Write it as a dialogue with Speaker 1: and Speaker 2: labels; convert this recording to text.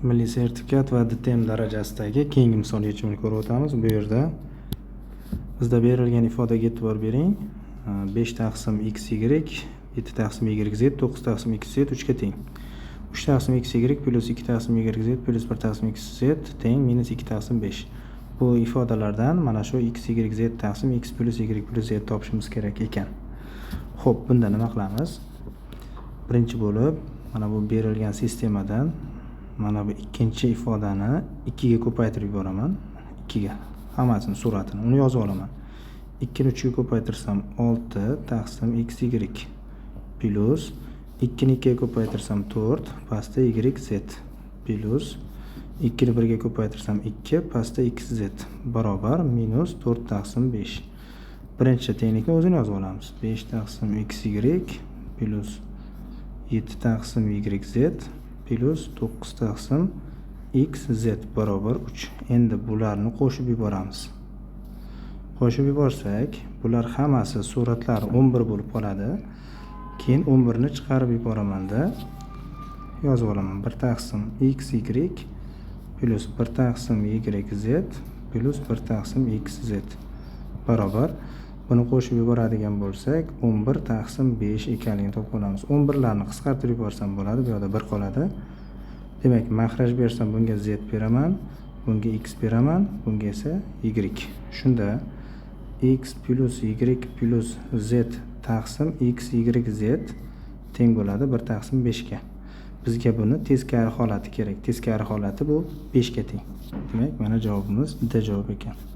Speaker 1: Milliy sertifikat va DTM darajasidagi keyingi misol yechimini ko'rib o'tamiz. Bu yerda bizda berilgan ifodaga e'tibor bering. 5 taqsim x y, 7 taqsim y z, 9 taqsim x z 3 ga teng. 3 taqsim x y plyus 2 taqsim y z plyus 1 taqsim x z teng minus 2 taqsim 5. Bu ifodalardan mana shu x y z taqsim x plyus y plyus z topishimiz kerak ekan. Xo'p, bunda nima qilamiz? Birinchi bo'lib mana bu berilgan sistemadan mana bu ikkinchi ifodani 2 ga ko'paytirib yuboraman. 2 ga hammasini suratini uni yozib olaman. 2 ni 3 ga ko'paytirsam 6 taqsim x y plyus 2 ni 2 ga ko'paytirsam 4 pastda y z plyus 2 ni 1 ga ko'paytirsam 2 pastda x z barobar minus 4 taqsim 5. Birinchi tenglikni o'zini yozib olamiz. 5 taqsim x y plyus 7 taqsim y z plyus 9 taqsim x z barobar 3. Endi bularni qo'shib yuboramiz. Qo'shib yuborsak, bular hammasi suratlari 11 bo'lib qoladi. Keyin 11 ni chiqarib yuboramanda yozib olaman. 1 taqsim x y plyus 1 taqsim y z plyus 1 taqsim x z barobar, buni qo'shib yuboradigan bo'lsak, 11 taqsim 5 ekanligini topib olamiz. 11larni qisqartirib yuborsam bo'ladi, bu yoqda 1 qoladi. Demak, maxraj bersam, bunga z beraman, bunga x beraman, bunga esa y. Shunda x plyus y plyus z taqsim x y z teng bo'ladi 1 taqsim 5 ga. Bizga buni teskari holati kerak. Teskari holati bu 5 ga teng. Demak, mana javobimiz D javob ekan.